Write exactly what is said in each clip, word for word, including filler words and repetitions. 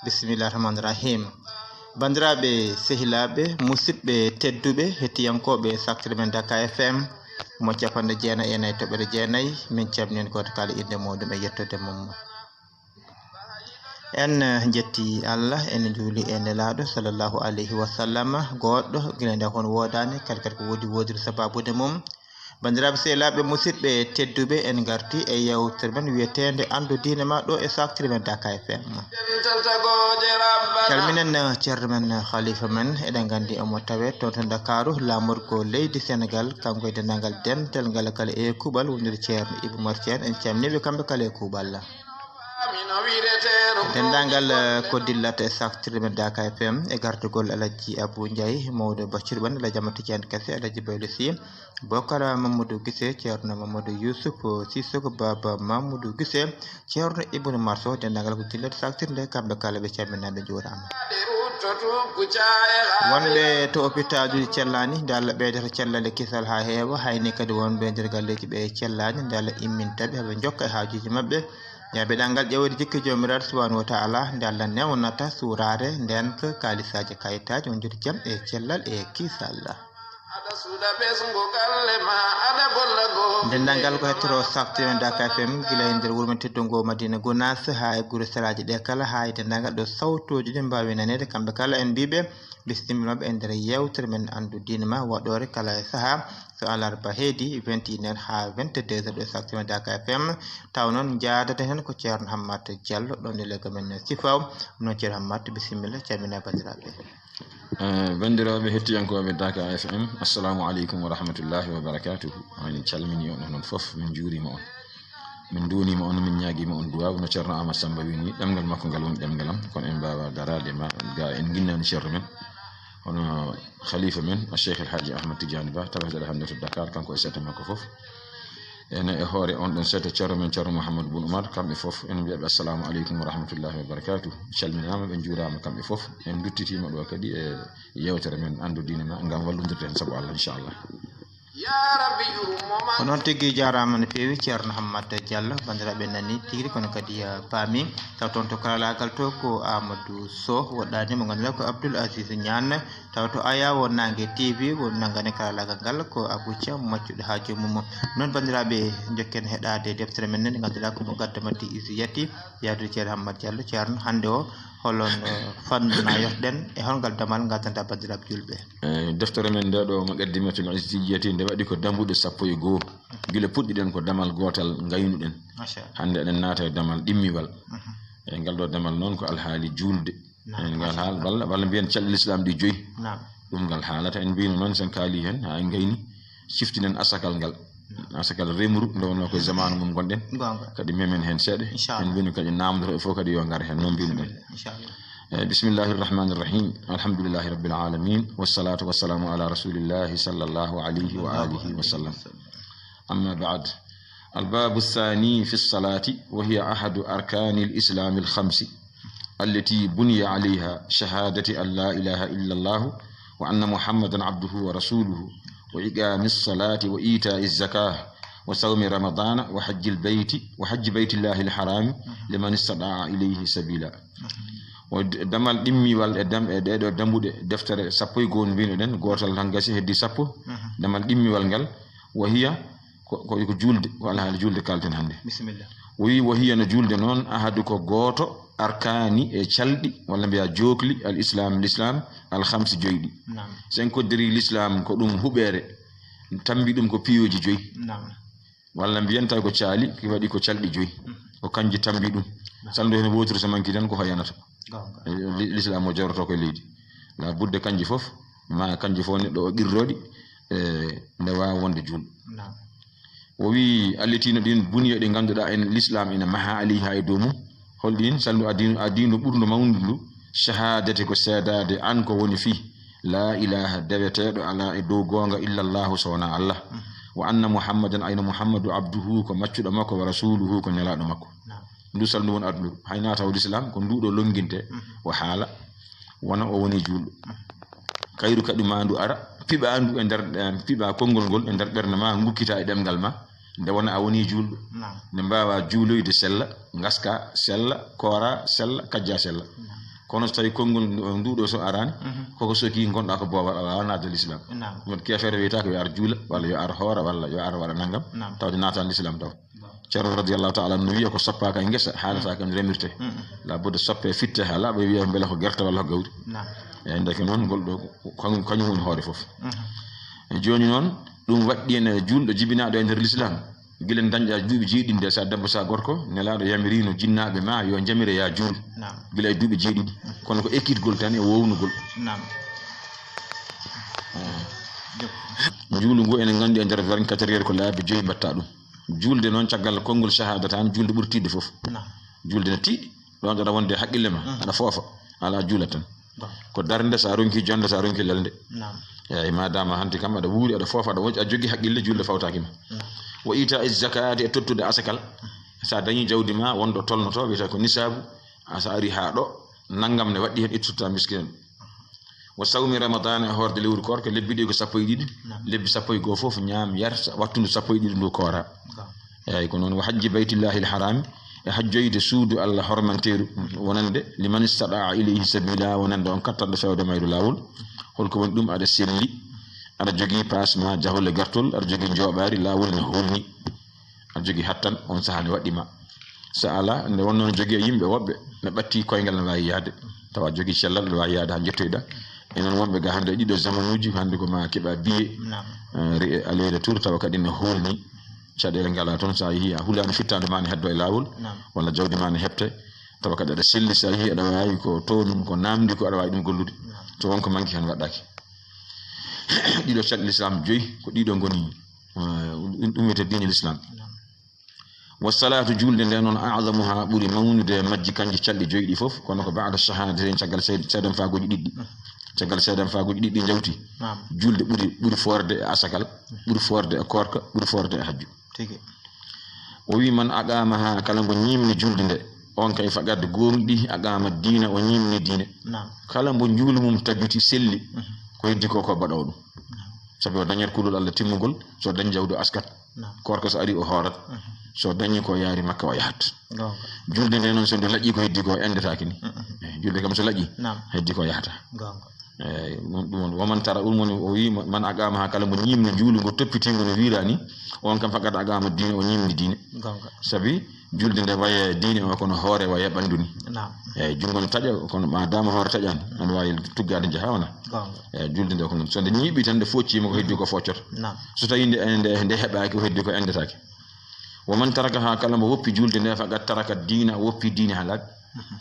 Bismillah rahman rahim. Banndiraaɓe, sehilaaɓe, musidɓe tedduɓe, hettiyankooɓe Saktiri men Dakar F M, mo capanɗe jeenayi e nayi toɓɓere jeenayi, min calmini gooto kala innde muuɗum e yettoode mum. En njetti Allah, en njuuli e Nelaaɗo sallallahu alayhi wa sallam, goɗɗo gila nde kon woodaani, kadi kadi ko woodi woodiri sabaabude mum. Banndiraaɓe, sehilaaɓe, musidɓe tedduɓe, en ngarti e yewtere men wiyeteende Anndu Diine Ma ɗo e Saktiri men Dakar F M. Calminen ceerno men, khalifa men, eɗen nganndi omo tawee toon to Ndakaaru, laamorgo leydi Senegaal, kanko e denndaangal dental ngal kala e kuuɓal, wondude ceerno Ibou Martial, en calminiiɓe kamɓe kala e kuuɓal. Denndaangal, eh, ko dillata e Saktiri men Dakar F M e gartugol Alhaji Abou Ndiaye, mawɗo Bassirou Bane, Alhaji Amadou Tidiane Kassé, Alhaji Baylo Sy, Bokar Mamadou Guissé, ceerno Mamadou Youssouf Sissoko, Baba Mamadou Guissé, ceerno Ibnu Marso, denndaangal ko dillata Saktiri nde, kamɓe kala ɓe calminaama, ɓe njuuraama. Wonɓe to hôpital uji cellaani, nde Allah ɓeydata cellal e kisal haa heewa, hayni kadi wonɓe nder galleeji ɓe cellaani, nde Allah imminta ɓe, haa ɓe njokka e haajuuji maɓɓe. Yaaɓe ɗanngal ƴeewde jikke Joomiraaɗo subhaanahu wa ta'ala, nde Allah newnata suuraare ndeen ko kaalisaaji kayitaaji, wondude jam e cellal e kisal. Denndaangal ko hettoro Saktiri men Dakar F M, gila e nder wuro men teddugo Madina Gounass, haa e gure seraaji ɗe kala, haa e denndaangal ɗo sawtooji ɗi mbaawi naneede, kamɓe kala en mbiiɓe, bismilla maɓɓe e nder yewtere men Anndu Diine Ma, waɗoore kala e sahaa, so alarba heedi, vingt et une heures haa vingt-deux heures ɗo e Saktiri men Dakar F M. Taw noon, njaadata heen ko ceerno Hammat Diallo, ɗoon e leggal men Sifaw. Noon ceerno Hammat, bismilla, calmina banndiraaɓe. Eh, banndiraaɓe hettiyankooɓe Dakar F M, assalamu aleykum wa rahmatullahi wa barakatuhu. En calmini on onon fof, min njuurima on. Min nduunima on, min ñaagiima on duwaaw, no ceerno Amadou Samba wini, ɗemngal makko ngal woni ɗemngal am, kono en mbaawa daraade ma, ga en nginnaani ceerno men. Hono khalifa men, Cheikh El Hadji Ahmed Tidiane Ba, taweteeɗo hannde to Dakar, kanko e seeɗa makko fof. Ene e hoore on ɗon seeɗa ceerno men, ceerno Mouhamadou Boun Oumar, kamɓe fof, en mbiyaɓe assalamu aleykum wa rahmatullahi wa barakatuh. Calminaama, ɓe njuuraama kamɓe fof. En nduttitiima ɗo kadi e yewtere men Anndu Diine Ma, ngam wallondirde heen sabu Allah, inchallah. Ko noon tigi, jaaraama no feewi, ceerno Hammat Diallo. Banndiraaɓe nani tigi, kono kadi, eh, paami. Taw toon to karalaagal to ko Amadou Sow, woɗɗaani mo ngannduɗaa ko Abdoul Aziz Niane. Taw to Ayawo Naange T V, won nanngane karalaagal ngal ko Abou Thiam, maccuɗo haa joomum. Noon, banndiraaɓe, njokken heɗaade deftere men nde ngannduɗaa ko mo gaddamati isi yatti, yahdude ceerno Hammat Diallo. Ceerno, hannde o, holon, eh, fannu nayorɗen e holngal damal ngaddanɗaa banndiraaɓe juulɓe? Eh, deftere men nde ɗo mo Muqaddimatul Izziyati, nde waɗi ko dambuɗe sappo e goo. Gila puɗɗiɗen ko damal gootal ngaynuɗen. Machallah. Hannde eɗen naata e damal ɗimmiwal. Mhm. E ngal ɗo damal noon ko alhaali juulde. Naam, en ngal haal, machallah. Walla, walla mbiyen calɗi Lislaam ɗi joyi. Naam. Ɗum ngal haalata, en mbino noon, sen kaali heen, haa en ngayni, ciftinen asakal ngal. Naam. Asakal remru, nde wonno koye zamaanu mum ngonɗen. Goonga. Kadi memen heen seeɗa. Inchallah. En mbino kadi naamndotooɓe fof kadi yo ngar heen, noon mbino ɗen. Inchallah. Eh, bismillahi rahmani rahim. Alhamdulillahi rabbil alamin. Wassalatu wassalamu ala rasulillahi sallallahu alayhi wa alihi wa sallam. Amma ba'd. الباب الثاني في الصلاة، وهي أحد أركان الإسلام الخمس التي بني عليها شهادة أن لا إله إلا الله وأن محمدا عبده ورسوله وإقام الصلاة وإيتاء الزكاة وصوم رمضان وحج البيت، وحج بيت الله الحرام لمن استطاع إليه سبيلا. O d-, damal ɗimmiwal e dam-, e ɗeɗo dambuɗe deftere sappo e goo mbinoɗen, gootal tan gasi, heddi sappo. Mhm. Damal ɗimmiwal ngal, wahiya, ko, ko, ko juulde, ko alhaali juulde kalten hannde. Bisimilla. O wi, wahiya no juulde noon, ahadu ko gooto, arkaani e calɗi, walla mbiya jookli, al islam, l'islam, al khamsi joyɗi. Naam. Sen koddiri l'islam ko ɗum huɓeere, tambi ɗum ko piyoji joyi. Naam. Walla mbiyen tawi ko caali, ki waɗi ko calɗi joyi. Mhm. Ko kanji tambi ɗum. Naam. Salndu heen wooturu so manki tan ko hoyanata. Goonga. Eh, li-, l'islam o joroto ko e leydi. La budde kanji fof, ma kanji fof neɗɗo o qirroɗi, eh, nde waawa wonde juulɗo. Naam. O wi, allitino ɗin buniyo ɗi ngannduɗaa en l'islam ina maha alayha e dow mum. Holɗin? Salndu addiinu, addiinu ɓurndu mawndu ndu, shahadati ko seedaade an ko woni fii, la ilaha deweteeɗo alaa e dow goonga illa Allahu so wonaa Allah. Mhm. Wa anna Muhammadan, ayno Muhammadu abduhu ko maccuɗo makko, wa rasuluhu ko nelaaɗo makko. Naam. Ndu salndu won adndu, hay na taw l'islam ko nduɗo longinte, mhm, o haala, wona o woni juulɗo. Mhm. Kayru kadi ma ndu ara, piɓa ndu e nder, eh, piɓa konngol ngol e nder ɓernde ma, ngukkita e ɗemngal ma, nde wona a woni juulɗo. Naam. Nde mbaawa juuloyde sella, ngaska sella, koora sella, kajja sella. Naam. Kono so tawi konngol ndu ɗo so araani, koko soki ngonɗa ko boowal, ala naatde l'islam. Naam. Won keefeero wiyata ko yo ar juula, walla yo ar hoora, walla yo ar waɗa nanngam, Naam. tawde naatan l'islam taw. Naam. Ceerno radiyallahu ta'ala anhu no wiya ko soppaaka e ngesa, haalata kam remirte. La budda soppe fitte haa laaɓa, wiya mbele ko gerte walla ko gawri. Naam. Eeyi, ndeke noon ngol ɗo, ko kañum, kañum woni hoore fof. E jooni noon, ɗum waɗɗi en juulɗo jibinaaɗo e nder l'islam. Gila dañɗa duuɓi jeeɗiɗi nde, sa debbo, sa gorko, Nelaaɗo yamirino jinnaaɓe ma yo njamire ya juul. Naam. Gila e duuɓi jeeɗiɗi. Kono ko ekkitgol tan e wownugol. Naam. Juulu ngu ene nganndi e nder vingt-quatre heures ko laabi joyi mbatta ɗum. Juulde noon caggal konngol shahada tan, juulde ɓuri tiiɗde fof. Naam. Juulde no tiiɗi. Ɗon aɗa wonde e haqqille ma, aɗa foofa. Ala juula tan. Bon. Ko darnde, sa ronki jonde, sa ronki lelde. Naam. Eeyi, madama hanti kam aɗa wuuri, aɗa foofa, aɗa wonji, aɗa jogii haqqille, juulde fawtaaki ma. Naam. Wa ita zakati, e tottude asakal. Sa dañi jawdi ma, wonɗo tolnoto, wiyata ko nisaabu, a sa ari haa ɗo, nanngam ne waɗɗi heen, ittata miskin. Wa sawmi ramadana, e hoorde lewru koorka, lebbi ɗi ko sappo e ɗiɗi. Naam. Lebbi sappo e goo fof ñaam, yar, sa-, wattundu sappo e ɗiɗi ndu koora. Naam. Eeyi, ko noon, wa hajji baytillahi l-harami, e hajjoyde suudu Allah hormanteeru, wonande liman istaɗaa ilayhi sabila, wonande on kattanɗo fewde mayru laawol. Holko woni ɗum? Aɗa selli, aɗa jogii paas ma, jahol e gartol, aɗa jogii njooɓaari, laawol ne holni, aɗa jogii hattan, on sahaa ne waɗɗi ma. So alaa, nde wonnoo ne jogii e yimɓe woɓɓe, ne ɓatti koyngal ne waawi yahde, tawa a jogii cellal, aɗa waawi yahde haa njettoyɗaa. E noon wonɓe ga hannde e ɗiɗo zamanuuji, hannde ko ma keɓa billet, Naam. eh, re-, aller retour, tawa kadi ne holni, caɗeele ngalaa toon, so a yehii a hulaani fittaande ma ne heddo e laawol, Naam. walla jawdi ma ne heɓte, tawa kadi aɗa selli, so a yehii aɗa waawi ko toon, ko naamndi ko aɗa waawi ɗum gollude. Naam. To won ko manki heen waɗɗaaki. Ɗiɗo calɗi l'islam joyi, ko ɗiɗo ngoni, eh, ɗum, ɗum wiyetee diine l'islam. Naam. Wa salatu, juulde nde noon, a'zamuha, ɓuri mawnude e majji kanji calɗi joyi ɗi fof, kono ko ba'da shahadatain, caggal seed-, seedanfaaguuji ɗiɗi. Caggal seedanfaaguuji ɗiɗi ɗi njawti. Naam. Juulde ɓuri, ɓuri foorde e asakal, ɓuri foorde e koorka, ɓuri foorde e hajju. Tigi. O wi, man aqamaha, kala mbo ñiimni juulde nde, on kay faqad gooŋɗi aqama diina, o ñiimni diine. Naam. Kala mbo juulu mum tajuti selli, Mhm. ko heddi ko, ko baɗoowo ɗum. Naam. Sabi o dañat kulol Allah timmugol, so dañ jawdi o askat. Naam. Koorka so ari o hoorat. Mhm. So dañi ko yaari Makka o yahat. Goonga. Juulde nde noon so nde laƴƴi ko heddi ko enndetaake ni. Mhm. Eh, juulde kam so laƴƴi, Naam. heddi ko yahata. Goonga. Eeyi, ɗum, ɗum woni, wa man tara, ɗum woni, o wi, man aqamaha, kala mo ñiimni juulu ngo, toppiti ngo no wiiraani, on kam faqad aqama diina, o ñiimni diine. Goonga. Sabi juulde nde waye diine o kono hoore waye ɓanndu ni. Naam. Eeyi, junngo no taƴa, kono ma dama hoore taƴaani, ene waawi tuggaade njaha wona. Goonga. Eeyi, juulde nde ko noon. So nde ñiiɓi tan, nde foocciima ko heddi ko fooccoto. Naam. So tawi nde, nde, nde heɓaaki, ko heddi ko enndetaake. Wa man tarakaha, kala mo woppi juulde nde, faqad taraka diina, woppi diine haa laaɓi. Mhm.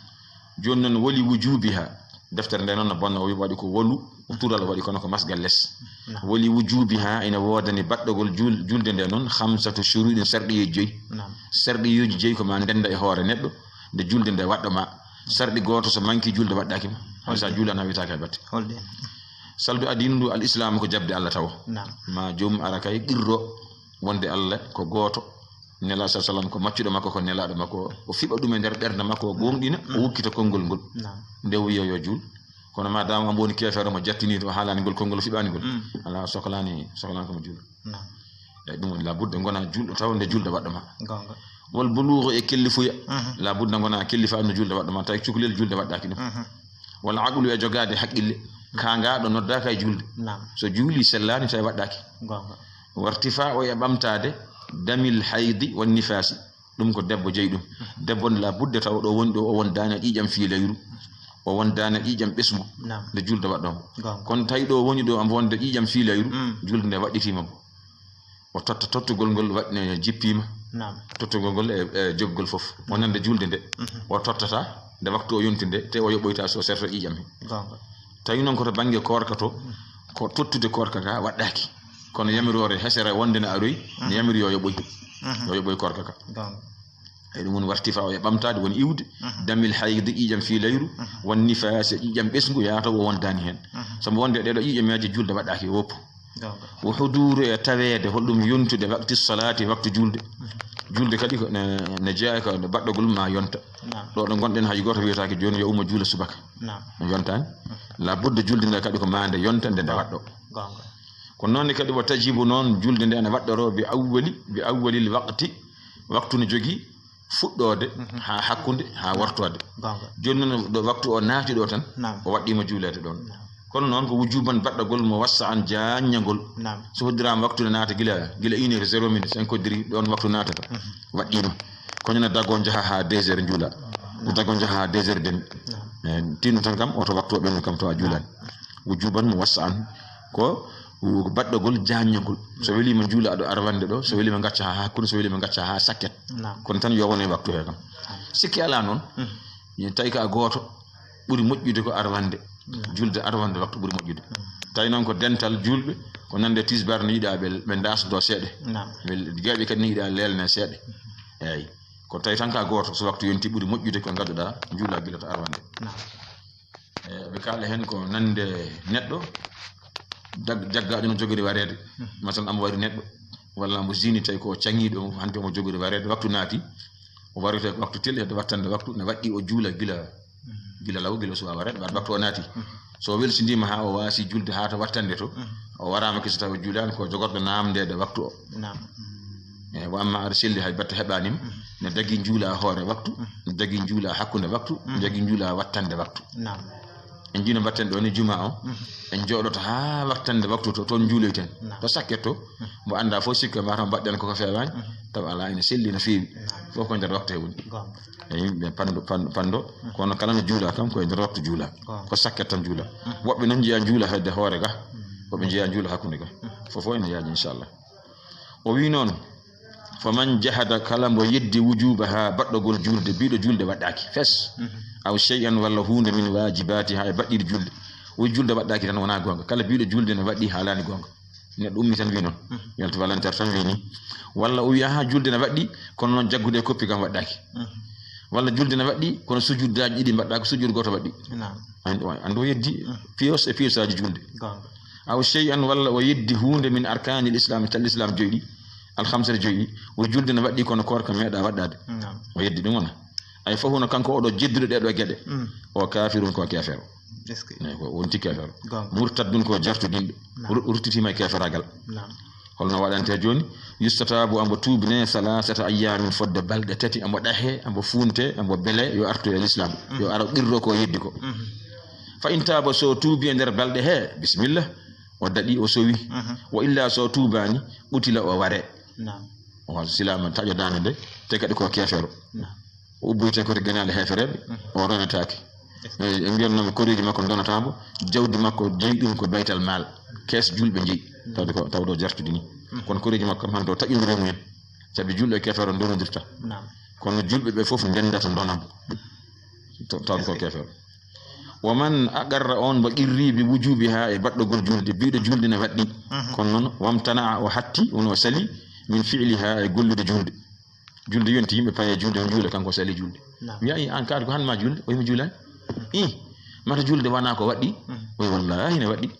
Jooni noon, wali wujubiha, deftere nde noon no bonna, o wi waɗi ko walu, o tural waɗi kono ko masgal les. Naam. Wali wujubiha, ina woodani baɗɗogol juul-, juulde nde noon, khamsatu shuruɗin, sarɗiyeeji joyi. Naam. Sarɗiyeeji joyi ko ma ndennda e hoore neɗɗo, nde juulde nde waɗɗo ma. Sarɗi gooto so manki, juulde waɗɗaaki ma. Hay so a Holɗi? Juulana wiyetaake e batte. Holɗi? Saldu adinu ndu, al islamu ko jaɓde Allah tawo. Naam. Ma joomum ara kay qirro wonde Allah ko gooto. Nela sa sallam ko maccuɗo makko, ko nelaaɗo makko. O fiɓa ɗum e nder ɓernde makko, o gooŋɗina, o wukkita konngol ngol. Naam. Nde o wiya yo juul. Kono ma dama omo woni keefeero mo jattini to, o haalaani ngol konngol, o fiɓaani ngol. Mm. Alaa, soklaani, soklaani ko mo juul. Naam. Eeyi, ɗum woni labudde ngona juulɗo tawa nde juulde waɗɗo ma. Goonga. Wal buluugu e kellifuya. Mhm. Labudde ngona kellifa no juulde waɗɗo ma, tawi cukalel juulde waɗɗaaki ɗum. Mhm. Wal aqlu e jogaade haqqille. Kaangaaɗo noddaaka e juulde. Naam. So juuli sellaani tawi waɗɗaaki. Goonga. Wartifa o e ɓamtaade damil haydi wan nifaasi. Ɗum ko debbo jeyi ɗum. Debbo ne labudde tawa ɗo woni ɗo o wondaani e ƴiiƴam fii layru. O wondaani e ƴiiƴam ɓesngu. Naam. Nde juulde waɗɗo mo. Goonga. Kono tawi ɗo woni ɗo omo wonde ƴiiƴam fii layru, Mm. juulde nde waɗɗitiima mo. O totta tottugol ngol waɗ-, ne jippiima. Naam. Tottugol ngol e, e joggol fof. O nande juulde nde. Mhm. O tottata nde waktu o yonti nde, te o yoɓoyta so serto ƴiiƴam he. Goonga. Tawi noon ko to bannge koorka to, ko tottude koorka ka waɗɗaaki. Kono yamiroore hesere wonde no aroy, no Mhm. yamiri yo yoɓoy. Mhm. Yo yoɓoy koorka ka. Goonga. Eyi, ɗum woni wartifa o e ɓamtaade, woni iwde. Mhm. Damil haydi, ƴiiƴam fii layru, Mhm. won nifaas, ƴiiƴam ɓesngu, yaata o wondaani heen. Mhm. Sabu wonde ɗeɗo ƴiiƴamaaji juulde waɗɗaaki woppu. Goonga. Wo huduuru e taweede, holɗum yontude waqti salaati, waktu juulde. Mhm. Juulde kadi ko ne, ne jeyaa ko nde baɗɗogol ma yonta. Naam. Ɗo ɗo ngonɗen hay gooto wiyetaake jooni yo ummo juula subaka. Naam. Yontaani. Mhm. La budda juulde nde kadi ko ma nde yonta nde nde waɗɗo. Goonga. Ko noon ne kadi wa tajibu noon juulde nde ene waɗɗoroo bi awwali, bi awwalil waqti, waktu no jogii, fuɗɗoode haa hakkunde, haa wartoode. Jooni noon ɗo waktu o naati ɗo tan, o waɗɗiima juuleede ɗoon. Kono noon ko wujuban baɗɗagol mo wassa an jaññagol. So hoddiraama waktu ne naata gila, gila une heure zéro minute, en koddiri ɗoon waktu naatata. Waɗɗiima. Kono ne dago njaha haa deux heures njuula. Dago njaha haa deux heures demi. Eh, tinno tan kam, oto waktu o ɓennu kam to a juulaani. Wujuban mo wassa an. Ko baɗɗagol jaññagol. So weliima njuula aɗo arwande ɗo, so weliima ngacca haa hakkunde, so weliima ngacca haa sakket. Kono tan yo wone waktu he kam. Sikki alaa noon. Tawi ka gooto ɓuri moƴƴude ko arwande. Julde arwande waktu ɓuri moƴƴude. Tawi noon ko dental juulɓe, ko nande tisbar ne yiɗa ɓe, ɓe ndasdo seeɗa. Ɓe geeɓe kadi ne yiɗa leelne seeɗa. Eeyi. Ko tawi tan ka gooto, so waktu yonti ɓuri moƴƴude ko ngadduɗa njuula gila to arwande. Eh, ɓe kaala heen ko nande neɗɗo, jag-, jaggaaɗo no jogori wareede. Masalan, omo wari neɗɗo, walla omo zini tawi ko caŋiiɗo, hannde omo jogori wareede, waktu naati, o warete waktu tel, hedde wattande waktu, ne waɗɗi o juula gila, gila law, gila suwa wareede, waɗ waktu o naati. So o welsindiima haa o waasi julde haa to wattande to, o waraama kisa taw o juulaani, ko jogorɗo naamndeede waktu o. Naam. Eeyi, wa amma aɗa selli hay batte heɓaani ma, ne dagi njuula hoore waktu, ne dagi njuula hakkunde waktu, ne dagi njuula wattande waktu. Naam. En jino mbatten ɗo ni juma o, en jooɗoto haa wattande waktu to, toon njuuloyten. Naam. To sakket to, mbo annda fof sikka mbaɗa mbaɗɗen koko feewaani, tawa alaa ene selli no feewi. Naam. Fof ko nder waktu he woni. Goonga. E yimɓe panndo, panndo, panndo, kono kala no juula kam ko e nder waktu juula. Goonga. Ko sakket tan juula. Woɓɓe noon njiya njuula hedde hoore ga, woɓɓe njiya njuula hakkunde ga. Fof fof ene yaaji, inchallah. O wi noon, faman jahada, kala mbo yeddi wujubaha, baɗɗogol julde, biɗo julde waɗɗaaki fes. Aw shay'an, walla huunde min wajibatiha, e baɗɗiiɗe julde. O wi julde waɗɗaaki tan wonaa goonga. Kala biɗo julde ne waɗɗi haalaani goonga. Neɗɗo ummi tan wi noon. Yaltu volontaire tan wi ni. Walla o wi aha julde ne waɗɗi, kono noon jaggude e koppi kam waɗɗaaki. Walla julde ne waɗɗi, kono sujudaaji ɗiɗi mbaɗɗa ko sujud gooto waɗɗi. Naam. An-, anndo o yeddi piyos e piyosaaji julde. Goonga. Aw shay'an, walla o yeddi huunde min arkaanil islam, tal islam joyɗi, alhamsata joyɗi, o julde no waɗɗi kono koorka meeɗa waɗɗaade. Naam. O yeddi ɗum wona. Ay fof hono kanko oɗo jeddude ɗee ɗoo geɗe. O kaafirun ko keefeero. Eyi, ko wonti keefeero. Goonga. Murtaddun ko jartudinɗo. Naam. Ru-, ruttitiima e keeferaagal. Naam. Holno waɗante jooni? Yustataabu, ambo tuubne, salasata ayyamin, fodde balɗe tati, ambo ɗahe, ambo fuunte, ambo bele, yo artu e l'islam. Yo aro qirro ko yeddi ko. Fa in taaba, so tuubi e nder balɗe he, bismillah, o daɗi, o sowi. Wa illa, so tuubaani, qutila, o ware. Naam. O silaama taƴodaande nde, te kadi ko keefeero. Naam. O ubboyte koto genaale heefereeɓe, o ronetaake. E, en mbiyatnoo mo koreeji makko ndonata mo, jawdi makko jeyi ɗum ko baytal maal, kees julɓe njeyi, tawde ko, tawde o jartudi ni. Kono koreeji makko kam hannde o taƴondiri e mumen, sabi julɗo e keefeero ndonodirta. Naam. Kono julɓe ɓe fof ndendata ndona mo, taw-, tawde ko keefeero. Wa man aqarra, on mo qirri, bi wujubiha, e baɗɗogol julde, biɗo julde ne waɗɗi. Kono noon, wamtana'a, o hatti, woni o sali, min fi'liha, e gollude julde. Julde yonti, yimɓe paye julde, o juula, kanko o sali julde. Naam. Wiya, "I, an kaari ko han ma julde?" O yimi juulani. "I, mata julde wona ko waɗɗi?" O wi, "Wallahi ne waɗɗi."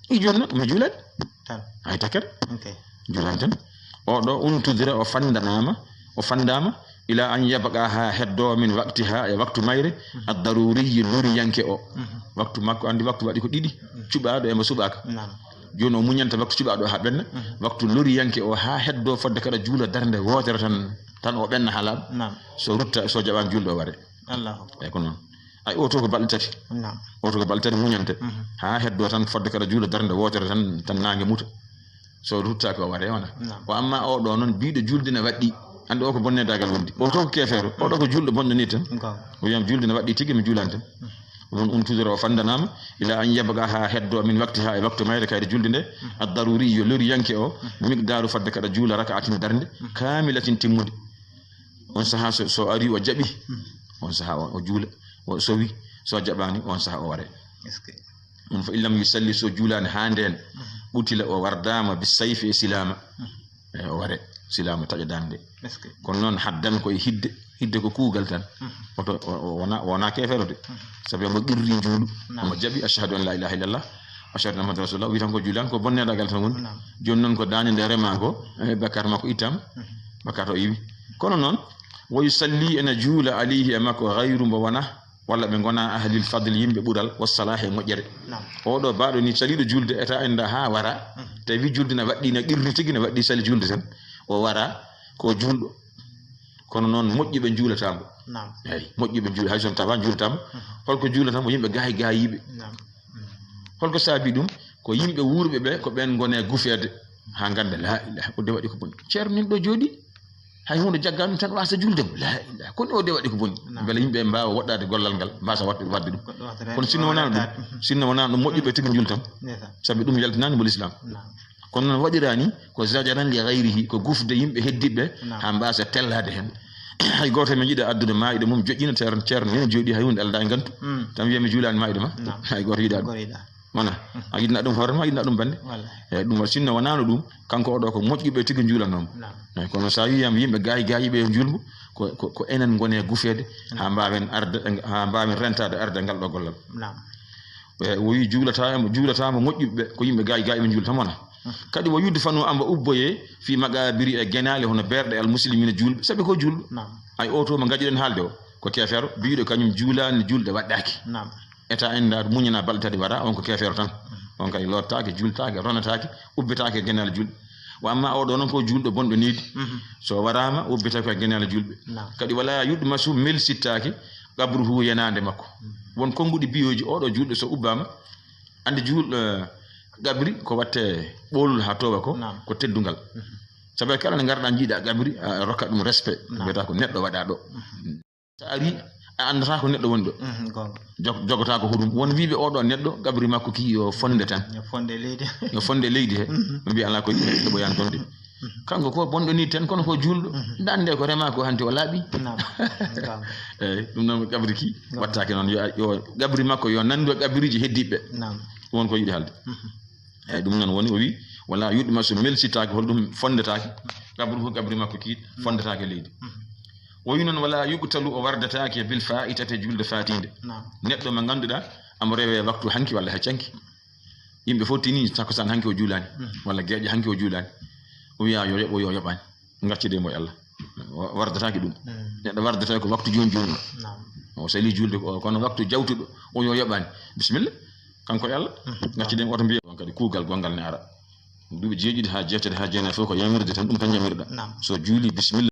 "I, jooni noon mi juulani." Tan. Ay takkere. Ok. Juulani tan. O ɗo untudira, o fandanaama, o fandaama, ila an yabqa, haa heddo min waqtiha, e waktu mayre, ad-daruriyyi, loriyanke o. Waktu makko, anndi waktu waɗi ko ɗiɗi, cuɓaaɗo e mo suɓaaka. Naam. Jooni o muñanta waktu cuɓaaɗo haa ɓenna, waktu loriyanke o haa heddo fodde kadi juula darnde wootere tan, tan o ɓenna haa laaɓa. Naam. So rutta, so jaɓaani julde o ware. Allahu akbar. Eyi ko noon. Ay, oto ko balɗe tati. Naam. Oto ko balɗe tati muñante. Haa heddo tan fodde kadi juula darnde wootere tan, tan naange muta. So ruttaaki o ware wona. Naam. Ko amma o ɗo noon biɗo julde ne waɗɗi. Anndi o ko bonnedagal wondi. Oto ko keefeero. O ɗo ko julɗo bonɗo ni tan. Goonga. O wiyam julde ne waɗɗi tigi mi juulani tan. Ɗum untudira o fandanaama, ila an yabqa, haa heddo min waqtiha, e waktu mayre kayre julde nde, ad-daruri, yo loriyanke o, miqdaaru, fodde kadi juula raka'atin darnde, kaamilatin timmunde. On sahaa so, so ari o jaɓi, on sahaa o, o juula, o sowi, so jaɓaani, on sahaa o ware. Est-ce que? Ɗum fa in lam yusalli, so juulaani haa ndeen, qutila, o wardaama, bi sayfi, e silaama. E, o ware, silaama taƴa daande. Est-ce que? Kono noon haddan ko e hidde, hidde ko kuugal tan. Oto, o, o wona, o wona keefeero de. Sabi omo qirri njuulu, naam, omo jaɓi, "Ashhadu an la ilaha illallah, ashhadu anna Muhammadan rasulullah", wi tan ko juulan, ko bonnedagal tan woni. Naam. Jooni noon ko daande nde rema ko, e, bakkaat makko ittam, bakkaat o iwi. Kono noon, wa yusalli, ene juula, alayhi, e makko, gayru, mbo wona, walla ɓe ngona ahlil fadl, yimɓe ɓural, wa salah, e moƴƴere. Naam. O ɗo baaɗo ni saliiɗo julde, eta enda haa wara, tawi julde na waɗɗi, na qirri tigi, na waɗɗi sali julde tan. O wara, ko julɗo. Kono noon moƴƴuɓe njuulataamo. Eyi, moƴƴuɓe njuula, hay so tawaa njuulataamo. Holko juulataamo? Yimɓe gaay gaayiiɓe. Holko saabi ɗum? Ko yimɓe wuurɓe ɓe, ko ɓeen ngoni e gufeede. Haa ngannda, laa ilaaha, o de waɗi ko boni. Ceerno nin ɗo jooɗi, hay huunde jaggaa ɗum tan, waasa juulde mo. Laa ilaaha, kono o de waɗi ko boni. Mbele yimɓe mbaawa woɗɗaade gollal ngal, mbaasa waɗde, waɗde ɗum. Kono sinno wonaano ɗum, sinno wonaano ɗum, moƴƴuɓe tigi njuultam. Sabi ɗum yaltinaani mo lislaam. Kono noon waɗiraani ko zajaran li gayrihi, ko gufde yimɓe heddiɓe haa mbaasa tellaade heen. Hay gooto men yiɗa addude maayɗo mum, joƴƴina ceerno, ceerno heen jooɗi, hay huunde aldaa e ngantu. Tan wiya mi juulaani maayɗo ma. Hay gooto yiɗaa ɗum. Wona a yiɗna ɗum hoore ma, yiɗna ɗum bannde. Eyi, ɗum waɗi sinno wonaano ɗum, kanko oɗo ko moƴƴuɓe tigi njuulanoo mo. Eyi, kono so a wiyam yimɓe gaay gaayiiɓe e njuulbu, ko, ko, ko enen ngoni e gufeede haa mbaawen arde, haa mbaawen rentaade arde ngal ɗo gollal. Eyi, o wi juulata, juulataama moƴƴuɓe ɓe, ko yimɓe gaay gaayiiɓe njuulata mona. Kadi wo yudfanu amba ubboye fi maqabiri e genaale hono berɗe al muslimina juulɓe, sabi ko juulɓe. Ay oto mo ngaɗiɗen haalde o, ko keefeero, biyuɗo kañum juulaani juulɗe waɗɗaaki. Eta en ndaar muñana balɗe tati wara, on ko keefeero tan. On kadi loottaaki, juultaaki, ronataaki, ubbitaaki e genaale juulɓe. Wa amma oɗo noon ko juulɗo bonɗo needi. So waraama, ubbitata ko e genaale juulɓe. Kadi wala yuɗmasu, melsittaaki, qabruhu yenaande makko. Won konnguɗi biyoji oɗo juulɗo so ubbaama, andi juulɗo, eh, qabri ko watte ɓoolol haa toowa ko, ko teddungal. Sabu kala nde ngarɗa njiiɗa qabri, a rokka ɗum respect, mbiyata ko neɗɗo waɗa ɗo. So a ari, a anndata ko neɗɗo woni ɗo. Jog-, jogata ko huɗum. Won wiiɓe oɗo neɗɗo, qabri makko ki yo fonde tan. Yo fonde leydi. Yo fonde leydi he. Ɓe mbiya alaa ko yimɓe heɓoyani ɗon de. Kanko ko bonɗo ni tan, kono ko juulɗo. Dande ko rema ko hanti o laaɓi. Eyi, ɗum noon qabri ki wattaake noon. Yo, yo qabri makko yo nanndu e qabriji heddiɓe. Won ko yiɗi haalde. Eyi, ɗum noon woni o wi, wala yuɗmasu, melsitaake, hol ɗum fondetaake. Qabru ko qabri makko ki fondetaake leydi. O wi noon wala yuqtalu, o wardataake bil faitati, julde fatinde. Neɗɗo mo ngannduɗaa amo rewe waktu hanki walla heccanki. Yimɓe fof tini takkusaan hanki o juulaani, walla geeƴo hanki o juulaani. O wiya yo yoɓo, yo yoɓaani. Ngaccide mo e Allah. Wa-, wardataake ɗum. Neɗɗo wardata ko waktu jooni jooni. O sali juulde ko, kono waktu jawtuɗo, o yo yoɓaani. Bisimilla. Kanko e Allah. Ngaccide mo oto mbiya. On kadi kuugal gonngal ne ara. Duuɓi jeeɗiɗi haa jeetati haa jeenayi fof ko yamirde tan, ɗum tan yamirɗa. So juuli, bisimilla.